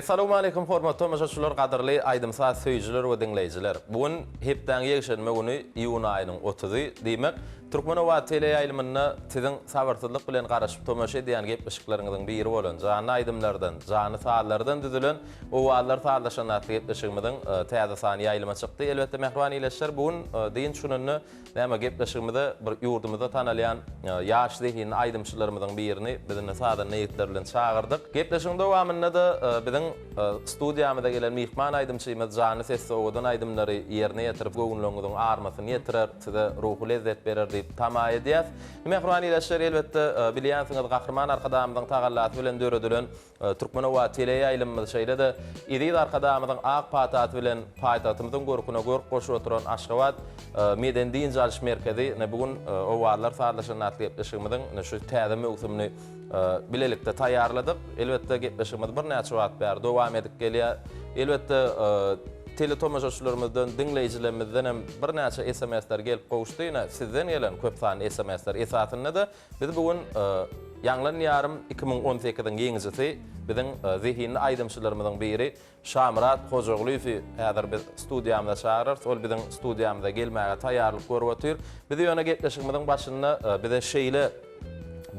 Essalawmaleýkum hormatly tomaşaçylar gadyrly aýdym-saz söýüjiler we diňleýjiler. Bu gün hepdäň ýekşenbe güni iýun aýynyň otuzy, diýmek, Türkmen owazy teleýaýlymynda siziň sabyrsyzlyk bilen garaşyp tomaşa edýän gepleşikleriňiziň biri bolan janly aýdymlardan, janly sazlardan düzülen Owazlar sazlaşanda atly gepleşigimiziň täze sany ýaýlyma çykdy. Elbetde mähriban ildeşler bu gün dynç gününde Näme, gepleşigimize bir ýurdumyzda tanalýan ýaş zehinli aýdymçylarymyzyň birini biz indi sazanda ýigitler bilen çagyrdyk. Gepleşigiň dowamynda-da biziň studiýamyza gelen myhman aýdymçymyz janly sesde owadan aýdymlary ýerine ýetirip, göwünleriňiziň armasyny ýetirer, size ruhy lezzet berer diýip tama edýäs. Mähriban ildeşler, elbetde, bilýänsiňiz, Gahryman Arkadagymyzyň tagallasy bilen döredilen Türkmenoba teleýaýlymymyz şeýle-de eziz Arkadagymyzyň ak patasy bilen paýtagtymyzyň görküne görk goşup oturan Aşgabat medeni-dynç alyş merkezi ine bu gün Owazlar sazlaşanda atly gepleşigimiziň ine şu täze möwsümini bilelikde taýýarladyk. Elbetde gepleşigimiz birnäçe wagt bäri dowam edip gelýär. Elbetde teletomaşaçylarymyzdan, diňleýjilerimizden hem birnäçe SMS-ler gelip gowuşdy. Ine sizden gelen köp sanly SMS-ler esasynda-da Biz bu gün Ýaňlan diýarym 2018-iň ýeňijisi, biziň zehinli aýdymçylarymyzyň biri Şamyrat Hojagulyýewi häzir biz studiýamyza çagyrarys. Ol biziň studiýamyza gelmäge taýýarlyk görüp otyr. Biz ýöne gepleşigimiziň başynda bize şeýle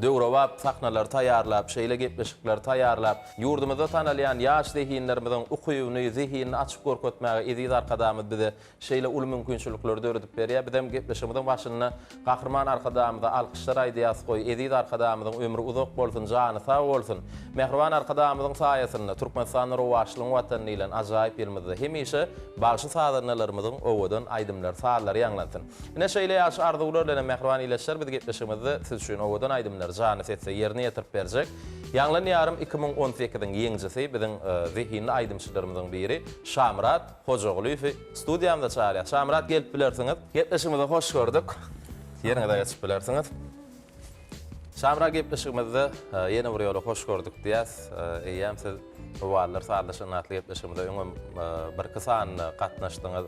döwrebap sahnalary taýýarlap, şeýle gepleşikleri taýýarlap, ýurdumyzda tanalýan ýaş zehinlerimiziň ukybyny, zehinini açyp görkezmäge eziz Arkadagymyz bize Şeýle uly mümkinçilikleri döredip berýär. Bizem gepleşigimiziň başynda Gahryman Arkadagymyza alkyşlar aýdýarys, goý, eziz Arkadagymyzyň ömri uzak bolsun, jany sag bolsun! Mähriban Arkadagymyzyň saýasynda Türkmenistan rowaçlygyň Watany diýlen ajaýyp ýylymyzda hemişe bagşy-sazandalarymyzyň owadan aýdymlary, sazlary ýaňlansyn! Ine, şeýle ýagşy arzuwlar bilenem mähriban ildeşler biz gepleşigimizde siz üçin owadan aýdymlary janly sesde ýerine ýetirip berjek Ýaňlan ýarym 2018-iň ýeňijisi biziň zehinli aýdymçylarymyzyň biri Şamyrat Hojagulyýewi studiýamyza çagyrýas. Şamyrat gelip bilersiňiz. Gepleşigimize hoş gördük. Ýeriňize geçip bilersiňiz. Şamyrat gepleşigimizde ýene bir ýola hoş gördük diýýäs. Eýýäm siz Owazlar sazlaşanda atly gepleşigimize öňem birki sanyna gatnaşdyňyz.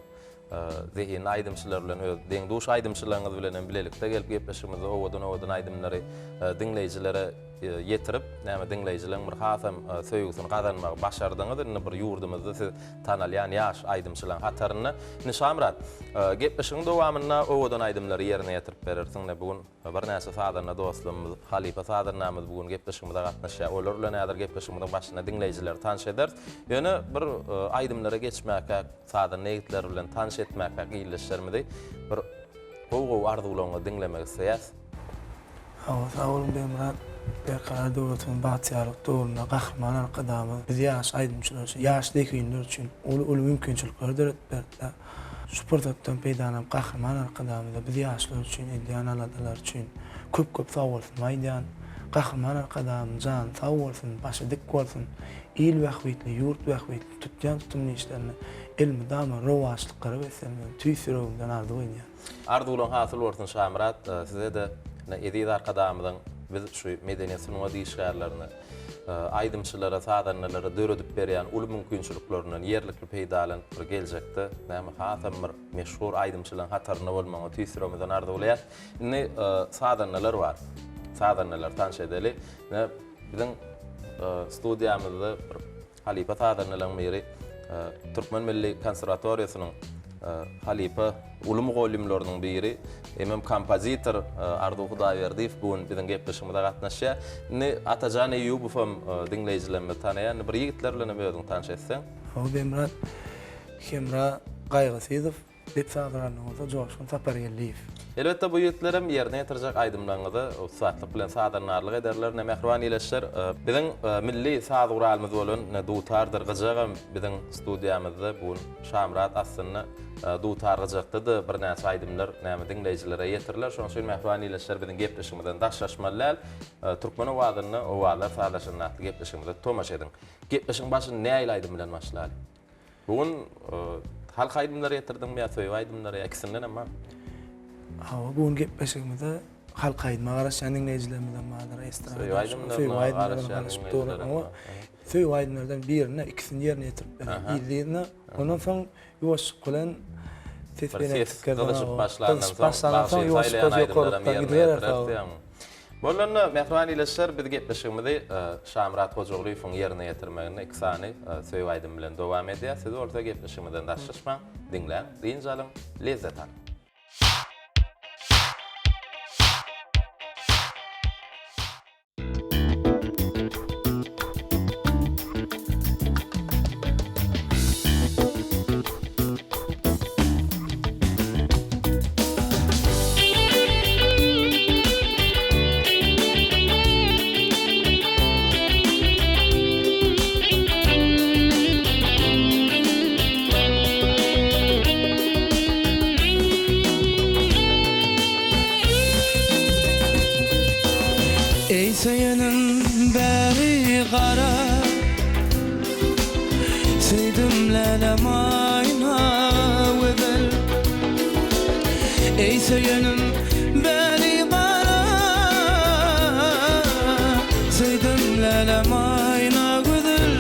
Zehinli aýdymçylar bilen öz deň-duş aýdymçylaryňyz bilen hem bilelikde gelip gepleşigimizde owadan-owadan aýdymlary diňleýjilere ýetirip, näme diňleýjileriň bir hasam söýgüsini gazanmagy başardyňyz. Indi bir ýurdumyzda siz tanalýan ýaş aýdymçylaryň hatarynda. Indi Şamyrat, gepleşigiň dowamynda owadan aýdymlary ýerine ýetirip berersiň-de bu gün Birnäçe sazanda dostlarymyz, halypa sazandamyz bu gün gepleşigimize gatnaşýar. Olar bilen häzir gepleşigimiziň başynda diňleýjileri tanyş ederis. Ýöne bir aýdymlara geçmäkäk, sazanda ýigitler bilen tanyş etmäkäk ildeşlerimizi bir gowy-gowy arzuwlaryňyzy diňlemek isleýäs. Hawa, sag boluň Begmyrat. Berkarar döwletimiziň bagtyýarlyk döwründe Gahryman Arkadagymyz biz ýaş aýdymçylar üçin, ýaş zehinler üçin uly-uly mümkinçilikleri döredip berdiler. Şu pursatdan peýdalanyp Gahryman Arkadagymyza biz ýaşlar üçin edýän aladalary üçin köp-köp sagbolsunymy aýdýan. Gahryman Arkadagymyň jany sag bolsun, başy dik bolsun, il bähbitli, ýurt bähbitli tutýan tutumly işlerinde elmydama rowaçlyklara beslenmegini tüýs ýüregimden arzuw edýän. Arzuwlaň hasyl bolsun Şamyrat, size-de eziz Arkadagymyzyň biz şu medeniýet sungat işgärlerine aýdymçylara, sazandalara döredip berýän uly mümkinçiliklerinden ýerlikli peýdalanyp bir geljekde näme hasam bir meşhur aýdymçylaryň hatarynda bolmagyňy tüýs ýüregimizden arzuwlaýas. Indi sazandalar bar. Sazandalary tanyş edeli. Ine biziň studiýamyzda bir Halypa sazandalaryň biri Türkmen milli konserwatoriýasynyň halypa uly mugallymlarynyň biri, hemem kompozitor Arzuw Hudaýberdiýew bu gün biziň gepleşigimize gatnaşýar. Indi Atajan Eýýubowam diňleýjilerimiz tanaýar. Indi bir ýigitler bilen hem özüňi tanyş etseň. Hawa Bemrat Hemra Gaýgysyzow. Dep sazlarynda bolsa Joşgun Sapargeldiýew. Elbetde bu ýigitlerem ýerine ýetirjek aýdymlaryňyza ussatlyk bilen sazandarlyk ederler. Ine mähriban ildeşler, biziň milli saz guralymyz bolan ine dutardyr gyjagam biziň studiýamyzda bu gün Şamyrat aslynda dutar gyjakda-da birnäçe aýdymlar näme diňleýjilere ýetiriler. Şonuň üçin mähriban ildeşler biziň gepleşigimizden daşlaşmaly däl. Türkmen owazynda Owazlar sazlaşanda atly gepleşigimize tomaşa ediň. Gepleşigiň başyny nähili aýdym bilen başlaly? Bu gün halk aýdymlary getirdiňmi ýa söýgi aýdymlary ýa ikisinden hem barmy? Hawa, bu gün gepleşigimize halk aýdyma garaşýan diňleýjilerimiz hem bardyr, estrada. Söýgi aýdymlaryna garaşýan diňleýjiler hem bar. Söýgi aýdymlardan birini, ikisini ýerine ýetirip bereýin yzly-yzyna. Ondan soň ýuwaşlyk bilen ses Bir ses gyzyşyp başlandan soň, bagşy saýlaýan aýdymlaram ýerine ýetireris. Boldy onda, mähriban ildeşler, biz gepleşigimizi Şamyrat Hojagulyýewiň ýerine ýetirmeginde iki sany söýgi aýdymy bilen dowam edýäs. Siz bolsa gepleşigimizden daşlaşmaň, diňläň, dynç alyň, lezzet alyň. Eý söýenim bäri gara Söýdüm lälem aýna gözel Eý söýenim bäri gara Söýdüm lälem aýna gözel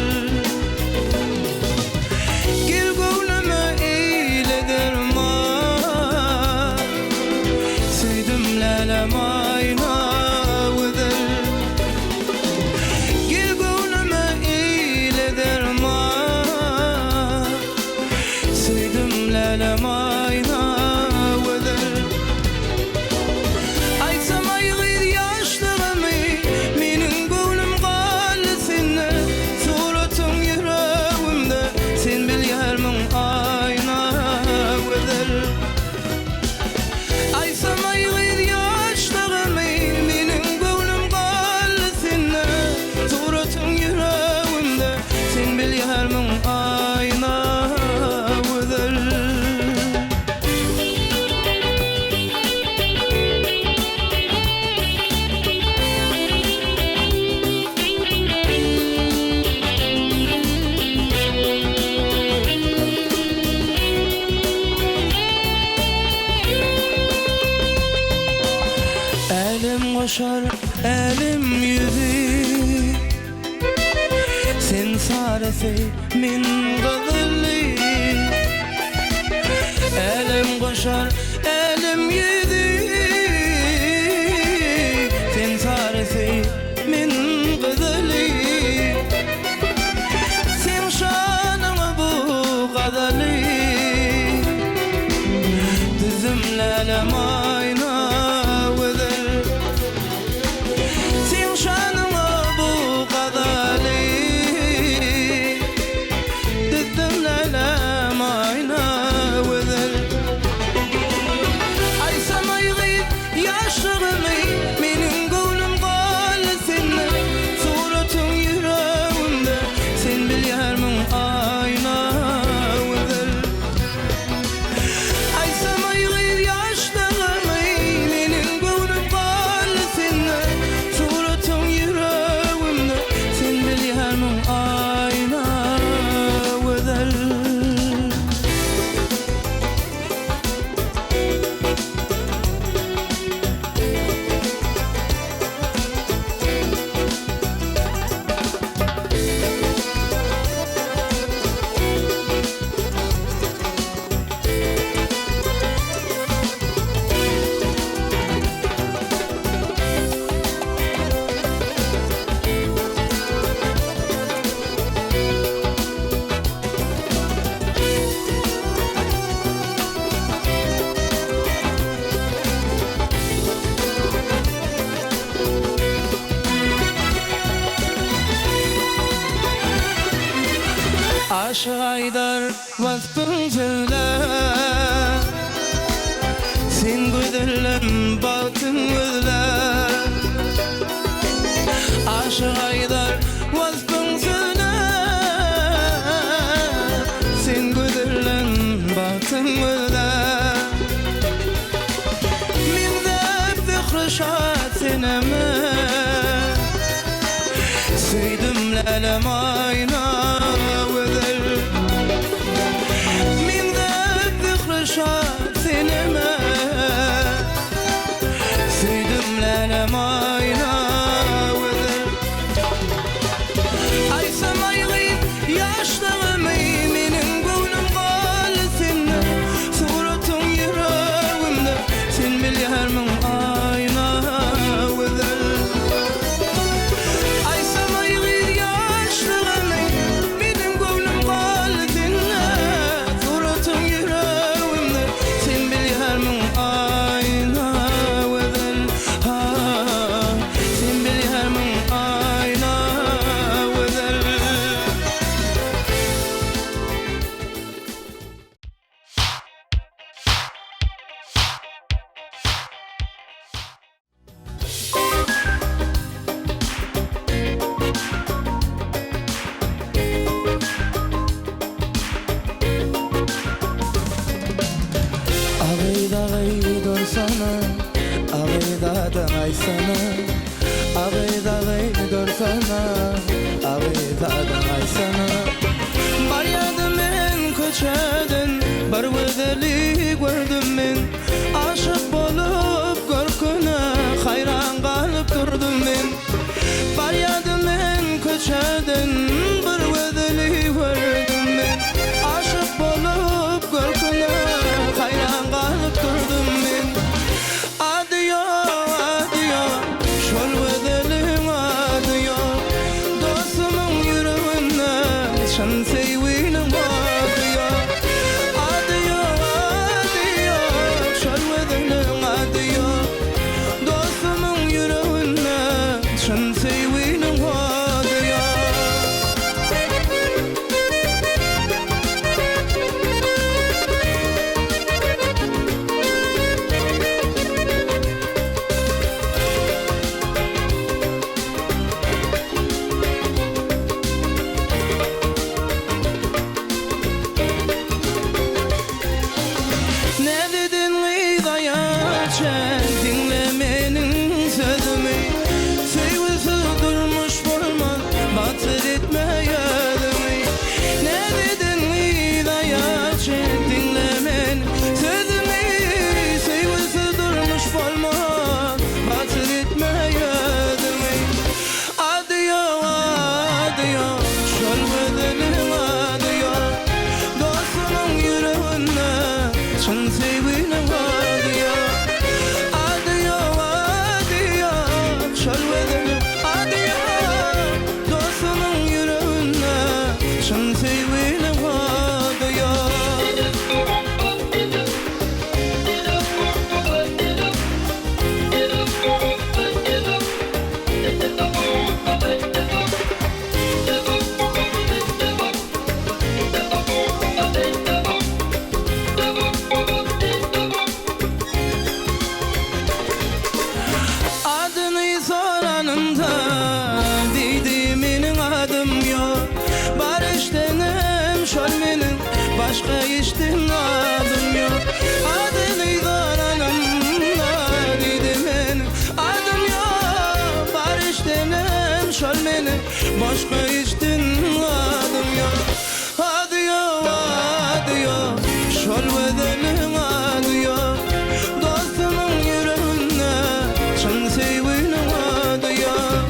Gel göwnüme eýle derman Söýdüm lälem aýna gözel Gel göwnüme eýle derman Söýdüm lälem aýna gözel Aýtsam aý gyz ýaşlygymy Meniň göwnüm galdy sende Suratyň ýüregimde Sen bilýärmiň aýna gözel Aýtsam aý gyz ýaşlygymy Meniň göwnüm galdy sende Suratyň ýüregimde Sen bilýärmiň aýna gözel. Älem goşar älem ýüzi Sen sarysy men gyzyly Älem goşar älem ýüzi Sen sarysy men gyzyly Seň şanyňa bu gazaly Düzüm lälem aýna gözel Seň şanyňa bu gazaly Düzdüm lälem aýna gözel Aýtsam aý gyz ýaşlygymy Meniň göwnüm galdy sende Suratyň ýüregimde Sen bilýärmiň aýna gözel Aýtsam aý gyz ýaşlygymy Meniň göwnüm galdy sende Suratyň ýüregimde Sen bilýärmiň aýna gözel. Aşyk aýdar waspyň söýle Sen gözellem bagtyň gözle Aşyk aýdar waspyň söýle Sen gözellem bagtyň gözle Meňzäp Zöhre şa seneme Söýdüm lälem aýna gözel Meňzäp Zöhre şa seneme Söýdüm lälem aýna gözel Aýtsam aý gyz ýaşlygymy Meniň göwnüm galdy sende Suratyň ýüregimde Sen bilýärmiň aýna gözel. Agyz agy dursana, agyz adyň aýtsana. Agyz agy dursana, agyz adyň aýtsana. Barýadym men köçeden, bir gözeli gördüm men. Aşyk bolup görküne, haýran galyp durdum men. Barýadym men köçeden, bir gözeli gördüm men. Aşyk bolup görküne, haýran galyp durdum men. Ady ýok, ady ýok, şol gözeliň ady ýok. Dostumyň ýüreginde çyn söýginiň ody ýok. Ady ýok, ady ýok, şol gözeliň ady ýok. Dostumyň ýüreginde çyn söýginiň ody ýok. Näzeden gyz aýal çek, diňle meniň sözümi. Söýgüsiz durmuş bolmaz, batyr etme özüňi. Näzeden gyz aýal çek, diňle meniň sözümi. Söýgüsiz durmuş bolmaz, batyr etme özüňi. Ady ýok, ady ýok, şol gözeliň ady ýok. Dostunyň ýüreginde çyn söýginiň ady ýok. Ady ýok, ady ýok, şol gözeliň ady ýok. Dostunyň ýüreginde çyn söýginiň ady ýok. Adyny soranymda diýdi meniň adym ýok. Bar eşdenim şol meniň başga eşden adym ýok. Adyny soranymda diýdi meniň adym ýok. Bar eşdenim şol meniň başga eşden adym ýok. Ady ýok, ady ýok, şol gözeliň ady ýok. Dostumyň ýüreginde çyn söýginiň ady ýok.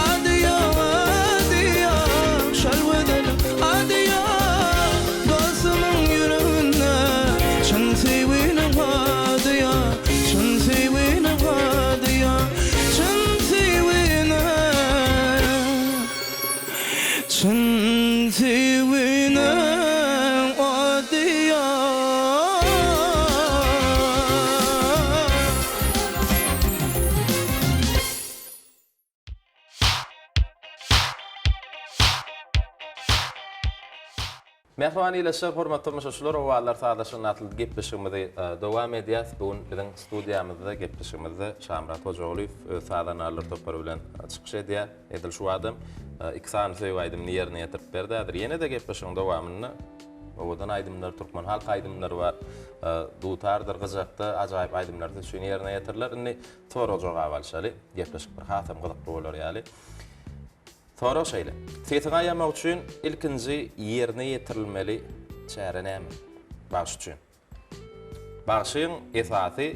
Ady ýok, ady ýok, şol gözeliň ady ýok. Dostumyň ýüreginde çyn söýginiň ady ýok. Çyn söýginiň ady ýok. Çyn söýginiň. Çyn söýginiň ady ýok. Mähriban ildeşler, hormatly tomaşaçylar, Owazlar sazlaşygyna atly gepleşigimizi dowam edýäs. Bu gün biziň studiýamyzda gepleşigimizde Şamyrat Hojagulyýew öz sazandarlar topary bilen çykyş edýär. Edil şu adam iki sany söýgi aýdymyny ýerine ýetirip berdi. Häzir ýene-de gepleşigiň dowamynda owadan aýdymlar, türkmen halk aýdymlary bar. Dutardyr, gyjakda ajaýyp aýdymlar siz üçin ýerine ýetiriler. Indi sorag-jogap alşaly. Gepleşik bir hasam gyzykly bolar ýaly. Sorag şeýle. Sesiňi aýamak üçin ilkinji ýerine ýetirilmeli çäre näme? Bagşy üçin. Bagşyň esasy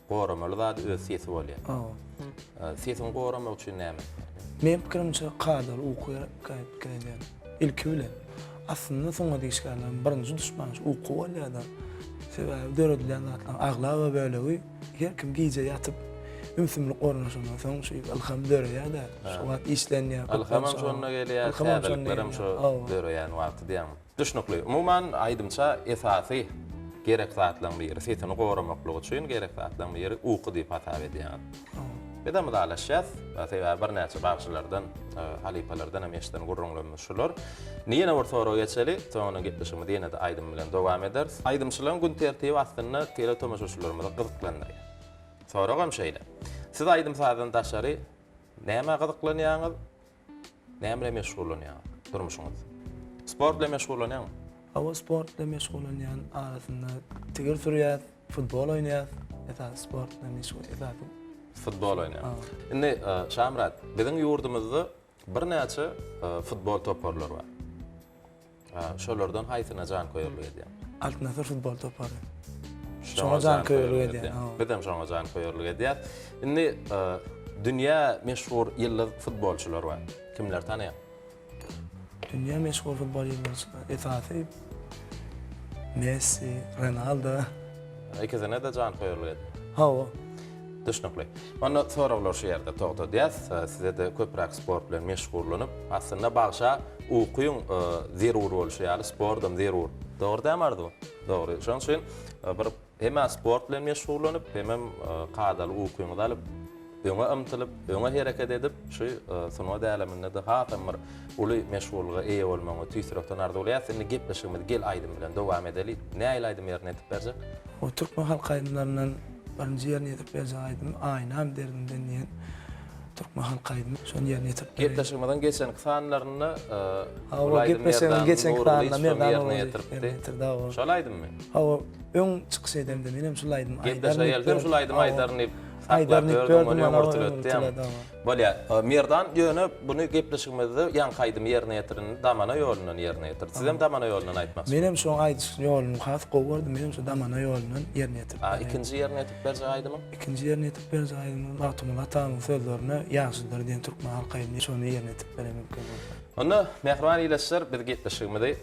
goramaly zady öz sesi bolýar. Hawa. Sesiňi goramak üçin näme etmeli? Meň pikirimçe kadaly uky gerek diýip pikir edýän. Ilki bilen. Aslynda sungat işgärleriniň birinji duşmany şu uky bolýar-da. Sebäbi döredilýän zatlaryň aglaba bölegi Her kim gije ýatyp, ümsümlik ornaşandan soň şu ylham döreýär-de, şu wagt işlenýär. Ylhamam şonda gelýär, täzeliklerem şo döreýän wagty diýýäňmi? Düşnükli. Umuman, aýdymça esasy gerek zatlaryň biri, sesini goramaklyk üçin gerek zatlaryň biri uky diýip hasap edýäňiz. Bizem ylalaşýas, sebäbi birnäçe bagşylardan, halypalardan hem eşiden gürrüňlerimiz şular. Indi ýene bir soraga geçeli, soňundan gepleşigimizi ýene-de aýdym bilen dowam ederis. Aýdymçylaryň gün tertibi aslynda teletomaşaçylarymyzy gyzyklandyrýar. Soragam şeýle. Siz aýdym-sazdan daşary nämä gyzyklanýaňyz, näme bilen meşgullanýaňyz durmuşyňyzda? Sport bilen meşgullanýaňmy? Hawa, sport bilen meşgullanýan, arasynda tigir sürýäs. Futbol oýnaýas. Esasy sport bilen meşgul esasy. Futbol oýnaýaň. Indi Şamyrat, biziň ýurdumyzda birnäçe futbol toparlary bar. Şolardan haýsyna janköýerlik edýäň? Altyn asyr futbol topary. Şoňa janköýerlik edýän. Bizem şoňa janköýerlik edýäs. Indi dünýä meşhur ýyldyz futbolçylar bar. Kimleri tanaýaň? Dünýä meşhur futbol ýyldyzçylary esasy Messi, Ronaldo. Ikisine-de janköýerlik edýäň. Hawa. Düşnükli. Onda soraglary şu ýerde togtadýas. Size-de köpräk sport bilen meşgullanyp, aslynda bagşa ukyň zerur bolşy ýaly sportam zerur. Dogry dälmi Arzuw? Dogry. Şonuň üçin bir hem-ä sport bilen meşgullanyp, hemem kadaly ukyňyzy alyp, öňe ymtylyp, öňe hereket edip, şu sungat äleminde-de hasam bir uly meşhurlyga eýe bolmagyňyzy tüýs ýürekden arzuwlaýas. Indi gepleşigimizi Gel aýdym bilen dowam edeli. Nähili aýdym ýerine ýetirip berjek? O türkmen halk aýdymlaryndan birinji ýerine ýetirip berjek aýdym Aýnam derdimden diýen türkmen halk aýdymy. Şony ýerine ýetirip bereýin. Gepleşigimiziň geçenki sanlarynda ol Hawa, aýdymy gepleşigimiziň Merdan geçenki sanynda Nurgylyçowyň Merdan ýerine Nurgylyç ýetiripdi. ýerine ýetirdi, hawa. Şol aýdymmy? Hawa, öň çykyş edemde menem şul aýdymy aýdaryn Gepleşige diýip gelsem şul ýördüm. aýdymy Hawa. aýdaryn diýip saklap Aýdaryn diýip ýördüm, ýördüm, ony ýöne öňürtiledi öňürtiledi, diýýäňmi? hawa. Bolýar. Merdan ýöne buny gepleşigimizde ýaňky aýdymy ýerine ýetirenini Damana ýolundan ýerine ýetirdi. Sizem Damana ýolundan aýtmakçy. Menem şoň aýdyş ýoluny has gowy gördüm. Menem şo Damana ýolundan ýerine ýetirip A bereýin. ikinji ýerine ýetirip berjek aýdymyň? Ikinji ýerine ýetirip berjek aýdymym Magtymguly atamyň sözlerine Ýagşydyr diýen türkmen halk aýdymy. Şony ýerine ýetirip bereýin mümkin bolsa. Onda mähriban ildeşler biz gepleşigimizi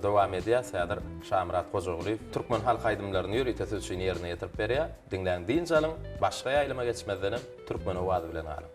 dowam edýäs. Häzir Şamyrat Hojagulyýew türkmen halk aýdymlaryny ýörite siz üçin ýerine ýetirip berýär. Diňläň dynç alyň, başga ýaýlyma geçmezdenem Türkmen owazy bilen galyň.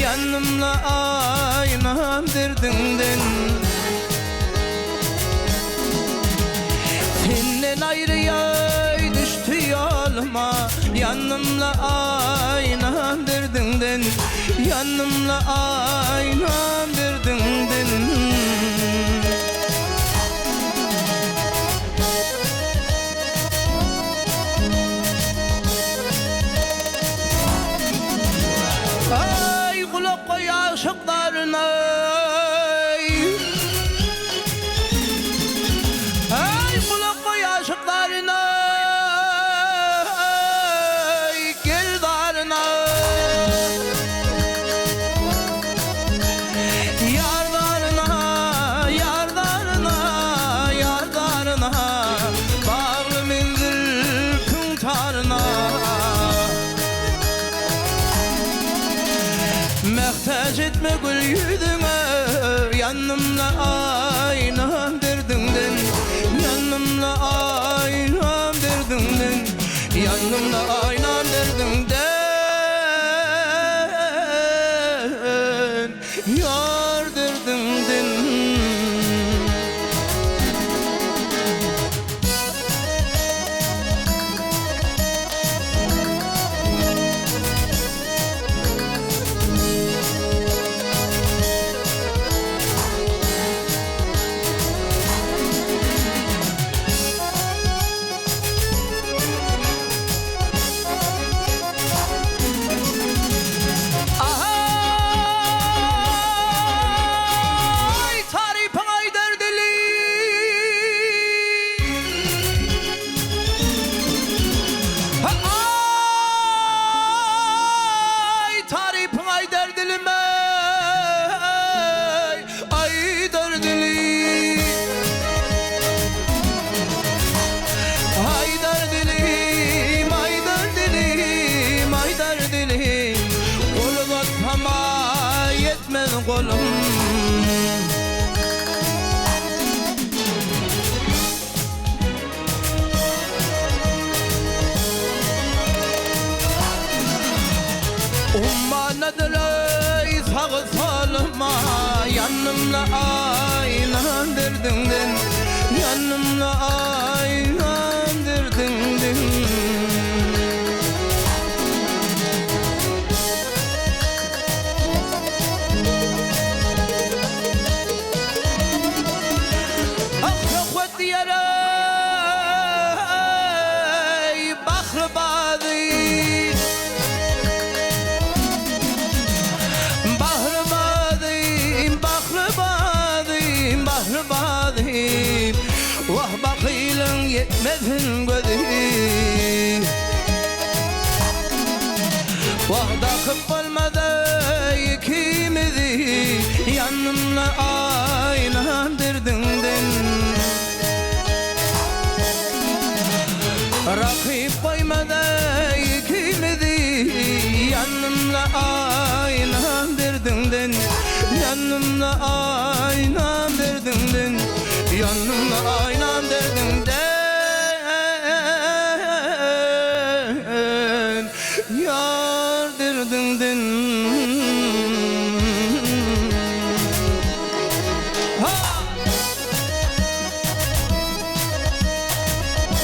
Ýanymda aýnam derdiňden Senden aýry ýaý düşdi ýolyma Ýanymda aýnam derdiňden Ýanymda aýnam derdiňden. Aý gulak goý aşyk zaryna Aý gulak goý aşyk zaryna Gel zaryna Ýar zaryna Ýar zaryna Ýar zaryna Bagly men zülpüň taryna Mähtäç etme gül ýüzüňe Ýanymda aýnam derdiňden Ýanymda aýnam derdiňden Ýanymda aýnam derdiňden Ýar derdiňden. Aý, tarypyň aýdar dili. Aý, tarypyň aýdar dilim eý, aýdar dilim. Aýdar dilim, aýdar dilim, aýdar dilim, Gol uzatsam-a ýetmez golum. Ummanadyr eý sagy soluma Ýanymda aýnan derdiňden Ýanymda aýnan derdiňden. Ah söhbet diýer eý bahry bazy Bahry bazym bahry bazym bahry bazym Wah bakylyň ýetmesin gözi Wah dakyp bolmaz eý ikimizi Ýanymda aýnan derdiňden Rakyp goýmaz eý ikimizi Ýanymda aýnan derdiňden Ýanymda aýnan derdiňden Ýanymda aýnan derdiňden Ýar derdiňden Ha!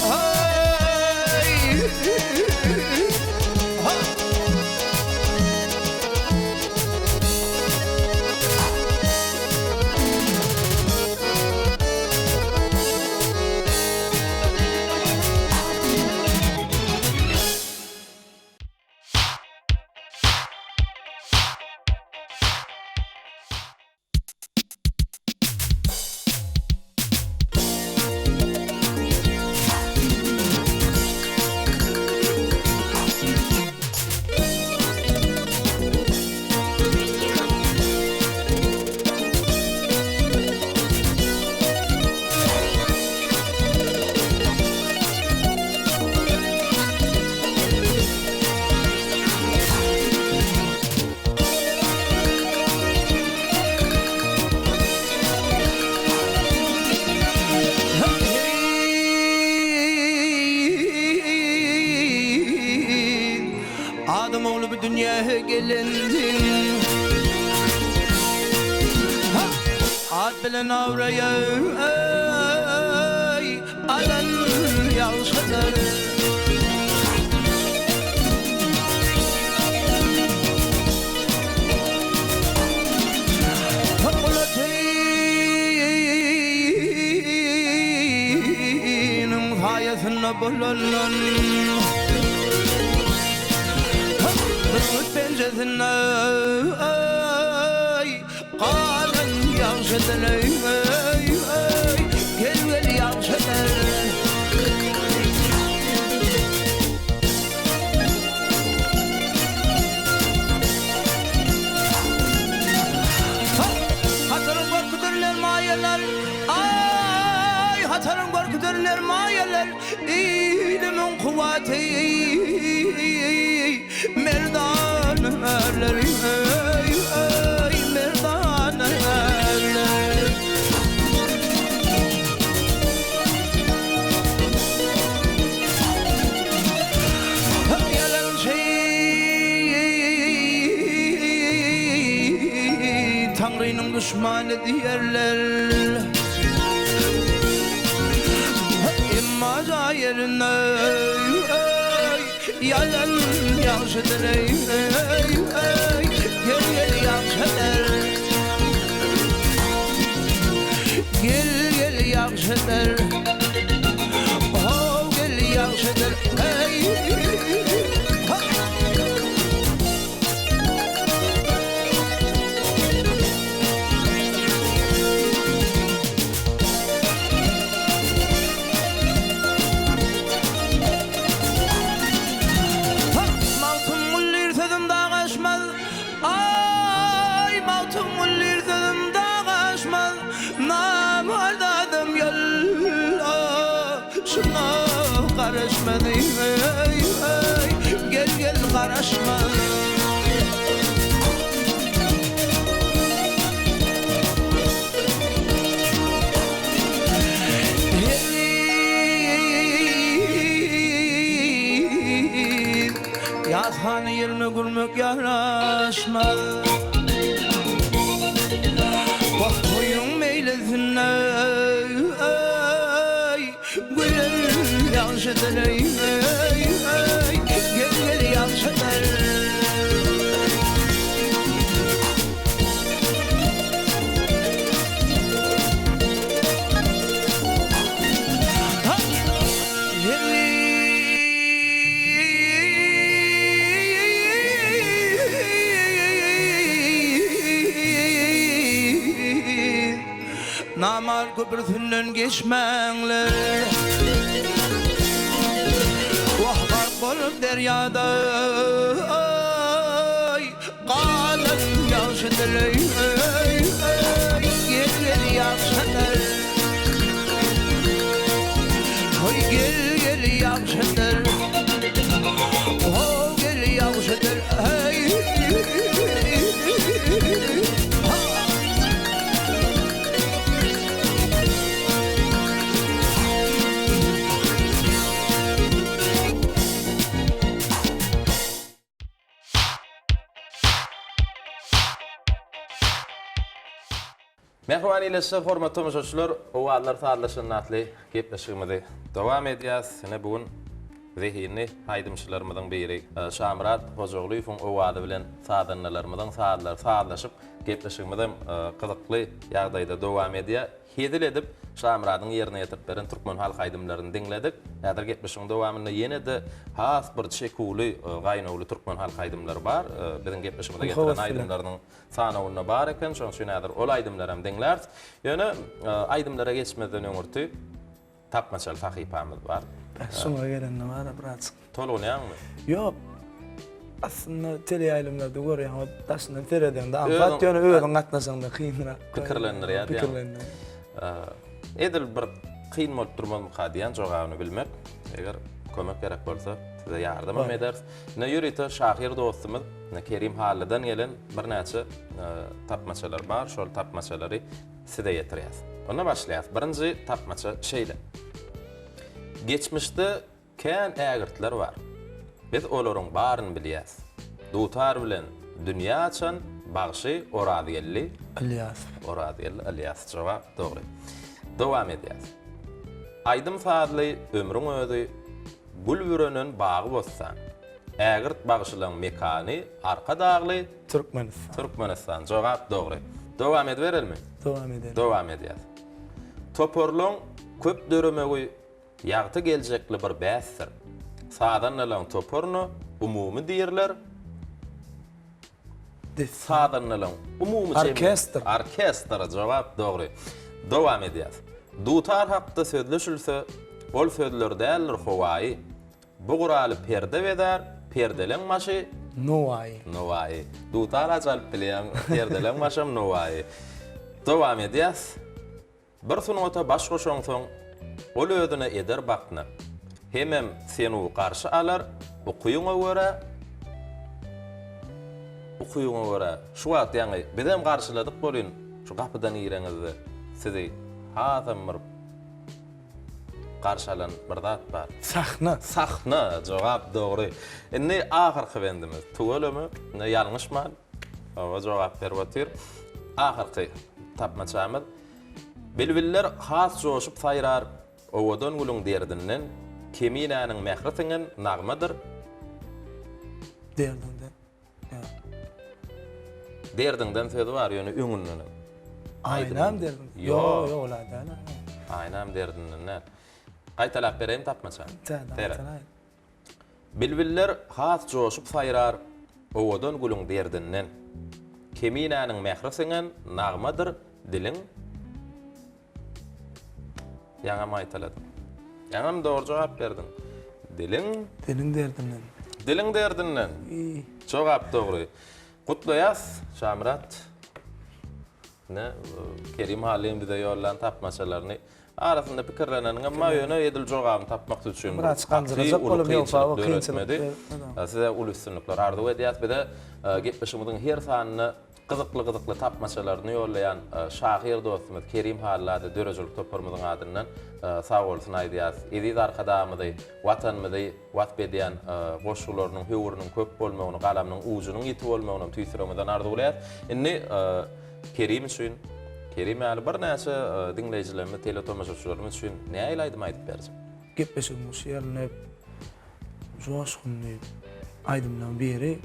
Haý! Ha! Adam ogly bu dünýähe gelenden At bilen abraýa alan ýagşydyr. Gulatynyň saýasynda bolandan Bürgüt penjesinde galan ýagşydyr. Gel gel ýagşydyr. Hataryň görküdirler maýalar, Aý, hataryň görküdirler maýalar, Ilimiň kuwwaty merdan ärler, Eý, merdan ärler. Ýalançy Taňrynyň duşmany diýerler. Emma jaý ýerinde ýalan ýagşydyr eý, gel gel ýagşydyr. Gel gel ýagşydyr. How gel ýagşydyr. Eý. Ha. Ha. Magtymguly sözüm dag aşmaz. ýaraşmaz. Wah toýuň meýlisinde eý, Gülen ýagşydyr eý, eý, Gel gel ýagşydyr. Namart köprüsinden geçmäňler. Wah gark bolup derýada galan ýagşydyr eý, gel gel ýagşydyr. Hoý gel gel ýagşydyr. Ho gel ýagşydyr eý. Mähriban ildeşler, hormatly tomaşaçylar, Owazlar sazlaşanda atly gepleşigimizi dowam edýäs. Ine bu gün zehinli aýdymçylarymyzyň biri Şamyrat Hojagulyýewiň owazy bilen sazandalarymyzyň sazlary sazlaşyp, gepleşigimizem gyzykly ýagdaýda dowam edýär. Hezil edip, Şamyradyň ýerine ýetirip beren türkmen halk aýdymlaryny diňledik. Häzir gepleşigiň dowamynda ýene-de has bir çekuwly, gaýnawly türkmen halk aýdymlary bar. Biziň gepleşigimize getiren aýdymlarynyň sanawynda bar eken. Şonuň üçin häzir ol aýdymlaram diňläris. Ýöne aýdymlara geçmezden öňürti tapmaçaly sahypamyz bar. Şuňa gelende bar-a birazjyk. Tolgunýaňmy? Ýok. Aslynda teleýaýlymlarda görýäň, o daşyndan seredeňde aňsat, ýöne özüň gatnaşaňda kynrak. Pikirlendirýär diýýäň. Pikirlendirýär. Edil bir kyn bolup durmazmyka diýýän jogabyny bilmek. Eger kömek gerek bolsa, size ýardamam ederis. Ine ýörite şahyr dostumyz Kerim Hallydan gelen birnäçe tapmaçalar bar. Şol tapmaçalary size ýetirýäs. Onda başlaýas. Birinji tapmaça şeýle. Geçmişde Kän ägirtler bar. Biz olaryň baryny bilýäs. Dutar bilen dünýä açan bagşy Orazgeldi. Ylýasow. Orazgeldi Ylýasow jogap dogry. Dowam edýäs. Aýdym-sazly ömrüň özi gül bürenen bagy-bossan. Ägirt bagşylaň mekany Arkadagly. Türkmenistan. Türkmenistan. Jogap dogry. Dowam ediberelmi? Dowam edelim. Dowam edýäs. Toparlaň köp döremegi Ýagty geljekli bir bäsdir. Sazandalaň toparyna umumy diýrler. Sazandalaň umumy jemi. Orkestr. Orkestr, jogap dogry. Dowam edýäs. Dutar hakda sözleşilse, ol sözler däldir howaýy. Bu guraly perde bezär, perdeleň başy. Nowaýy. Nowaýy. Dutar-a çalyp bilýäň, perdeleň başam nowaýy. Dowam edýäs. Bir sungata baş goşaňsoň, ol özüne eder bakna. Hemem senu garşy alar, ukyňa görä, ukyňa görä. Şu wagt ýaňy bizem garşyladyk bolyn, şu gapydan gireňizde sizi hasam bir garşy alan bir zat bar. Sahna. Sahna, jogap dogry. Indi ahyrky bendimiz. Tüweleme, indi ýalňyşman. Hawa jogap berip otyr. Ahyrky tapmaçamyz. Bilbiller has joşup saýrar, Owadan gülüň derdinden, Keminäniň mähri siňen nagmadyr. Derdiňden. Ýa. Derdiňden sözi bar, ýöne öňündenem. Aýnam derdiň. Ýok. Ýok, ýok, ol-a däl. Aýnam derdinden däl. Gaýtalap bereýin tapmaçany. Täzeden gaýtalaý. Bilbiller has joşup saýrar, Owadan gülüň derdinden. Keminäniň mähri siňen nagmadyr diliň. Ýaňam gaýtaladym. Ýaňam dogry jogap berdiň. Diliň. Diliň derdinden. Diliň derdinden. Jogap dogry. Gutlaýas, Şamyrat. Ine, Kerim Hallyň bize ýollan tapmaçalaryny arasynda pikirleneniňem bar, ýöne edil jogabyny tapmak üçin Biraz gaty galdyryjak uly bolup ýogsa kynçylyk o kynçylyk döretmedi. döretmedi. Size uly üstünlikler arzuw edýäs. Bize gepleşigimiziň her sanynda. gyzykly-gyzykly tapmaçalaryny ýollaýan şahyr dostumyz Kerim Halla-da döredijilik toparymyzyň adyndan sagbolsun aýdýarys. Eziz Arkadagymyzy, Watanymyzy wasp edýän goşgularynyň höwrüniň köp bolmagyny, galamynyň ujunyň ýiti bolmagynam tüýs ýüregimizden arzuwlaýarys. Indi Kerim üçin, Kerim ýaly birnäçe diňleýjilerimiz, teletomaşaçylarymyz üçin nähili aýdym aýdyp berjek? Gepleşigiň şu ýerinde joşgunly aýdymlaryň biri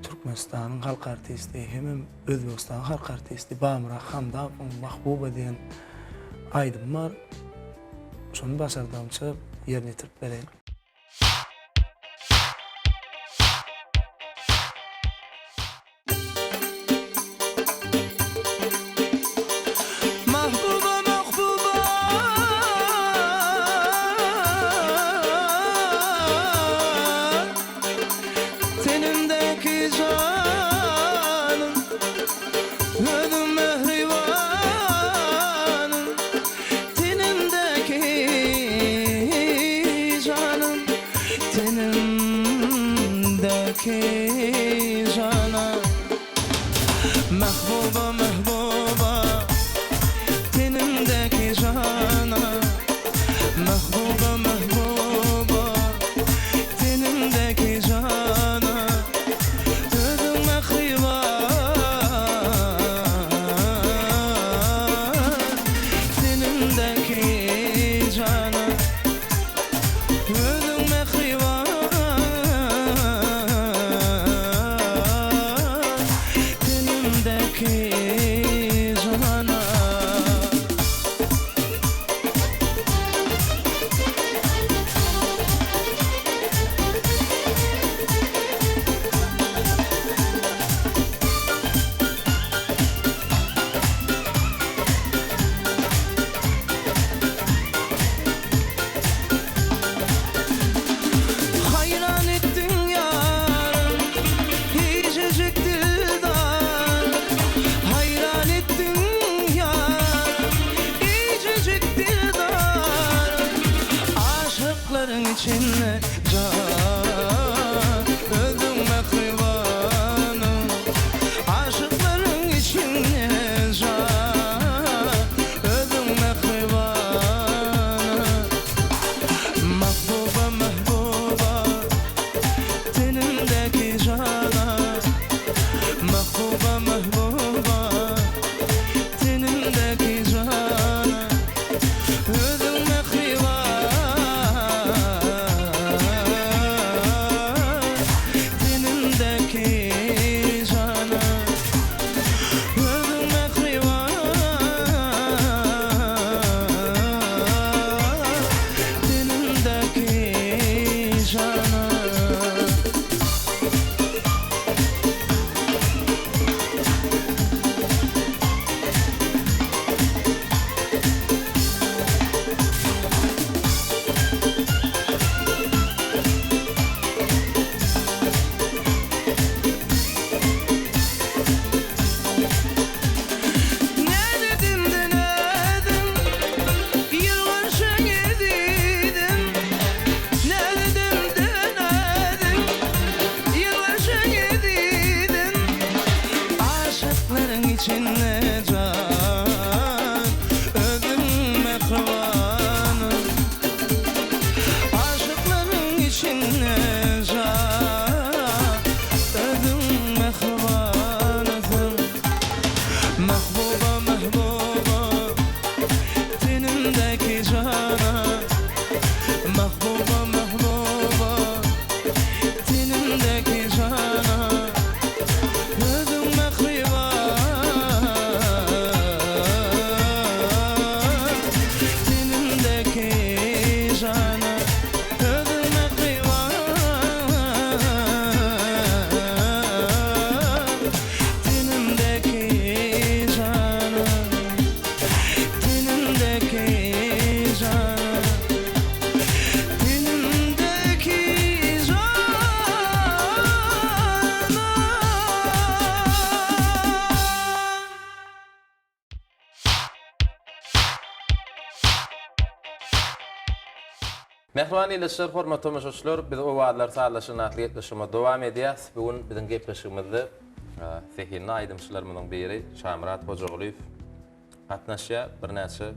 Türkmenistanyň halk artisti hemem Özbegistanyň halk artisti Bamyrat Hamdamowyň Mahbuba diýen aýdymy bar. Şony başardygymça ýerine ýetirip bereýin. Mahbuba mahbuba Tenimdäki janym Özüň mähribanym Tenimdäki janym Tenimdäki jana Mahbuba mahbuba Tenimdäki jana Mahbuba mahbuba Tenimdäki jana Özüň mähriban Tenimdäki jana Özüň mähriban Tenimdäki jana. Haýran etdiň ýarym, hiçejik dildarym Haýran etdiň ýarym, hiçejik dildarym Aşyklaryň içinde jan, özüň mähribanym Aşyklaryň içinde jan, Özüň mähriban Mahbuba mahbuba Tenimdäki jana Mahbuba mahbuba Tenimdäki jana Özüň mähriban Tenimdäki jana Özüň mähriban Tenimdäki jana. Nädedim-de nädim, ýylgyrşyň ezizim. Nädedim-de nädim, ýylgyrşyň ezizim. Aşyklaryň içinde jan, özüň mähribanym. Aşyklaryň içinde jan, özüň mähribansyň. Mahbuba, mahbuba, tenimdäki jana. Mahbuba, mahbuba, tenimdäki jana. Özüň mähriban, Tenimdäki jana. Özüň mähriban, Tenimdäki jana. Tenimdäki jana. Tenimdäki jana. Mähriban ildeşler, hormatly tomaşaçylar, biz Owazlar sazlaşygyny atly gepleşigimizi dowam edýäs. Bu gün biziň gepleşigimizde. zehinli aýdymçylarymyzyň biri Şamyrat Hojagulyýew gatnaşýar. Birnäçe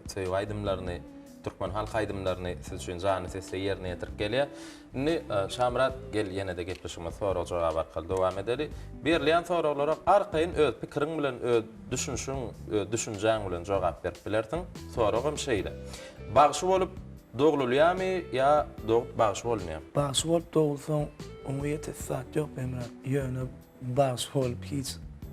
söýgi aýdymlaryny, türkmen halk aýdymlaryny siz üçin janly sesde ýerine ýetirip gelýär. Indi Şamyrat gel ýene-de gepleşigimizi sorag-jogap arkaly dowam edeli. Berilýän soraglara arkaýyn öz pikiriň bilen, öz düşünişiň, öz düşünjäň bilen jogap berip bilersiň. Soragam şeýle. Bagşy bolup doglulýarmy ýa dogup bagşy bolunýarmy? Bagşy bolup dogulsaň oňa ýetesi zat ýok Emra. Ýöne bagşy bolup hiç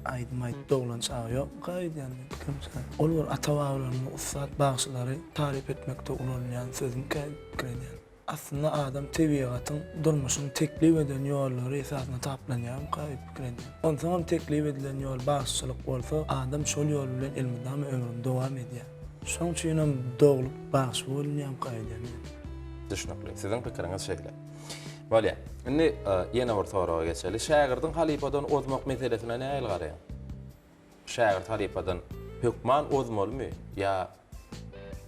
aýdym aýdyp doglan çaga ýokmyka öýdýän men pikirimçe. Ol bir ata-babalarymyzyň ussat bagşylary taryp etmekde ulanylýan sözmükä diýip pikir edýän. Aslynda adam tebigatyň, durmuşyň teklip eden ýollary esasynda taplanýarmyka diýip pikir edýän. Onsoňam teklip edilen ýol bagşyçylyk bolsa, adam şol ýol bilen elmydama ömrüni dowam edýär. Şoň üçinem doglup bagşy bolunýarmyka öýdýän men. Düşnükli. Siziň pikiriňiz şeýle. Bolýar. Indi ýene bir soraga geçeli. Şägirdiň halypadan ozmak meselesine nähili garaýaň? Şägirt halypadan hökman ozmalymy ýa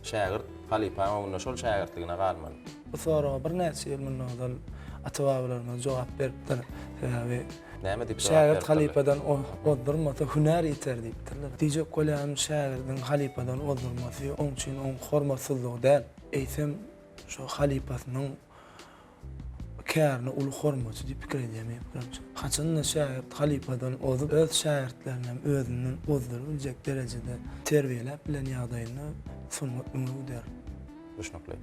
şägirt halypaň öňünde şol şägirtligine galmalymy? Bu soraga birnäçe ýyl mundan ozal ata-babalarymyz jogap beripdir. Sebäbi Näme diýip jogap şägirt beripdirler? halypadan ozdurmasa hünär ýiter diýipdirler. Diýjek bolýanym şägirdiň halypadan ozdurmasy oň üçin oň hormatsyzlygy däl, eýsem şo halypasynyň kärine uly hormaty diýip pikir edýän meniň pikirimçe. Haçanda şägirt halypadan ozup, öz şägirtlerini hem özünden ozduryp biljek derejede terbiýeläp bilen ýagdaýynda sungat öňe gider. Düşnükli.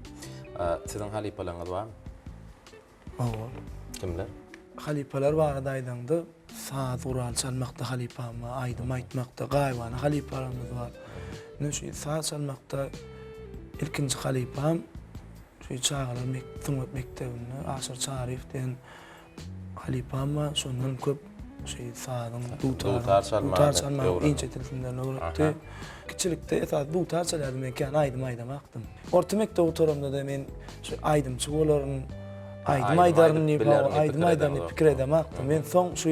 Siziň halypalaryňyz barmy? Hawa. Kimler? Halypalar barada aýdaňda, saz guraly çalmakda halypam bar, aýdym aýtmakda gaýybana halypalarymyz bar. Ine şu saz çalmakda ilkinji halypam Şu çagalar sungat mekdebinde Aşyr Çaryýew diýen halypam bar. Şondan köp şu sazyň, dutaryň, dutar çalmagyň inçe tilsimlerini öwretdi. Kiçilikde esasy dutar çalýardym men, kän aýdym aýdamakdym. Orta mekdebi gutaramda-da men şu aýdymçy bolaryn, aýdym aýdaryn diýip, aýdym aýdaryn diýip pikir edemakdym. Men soň şu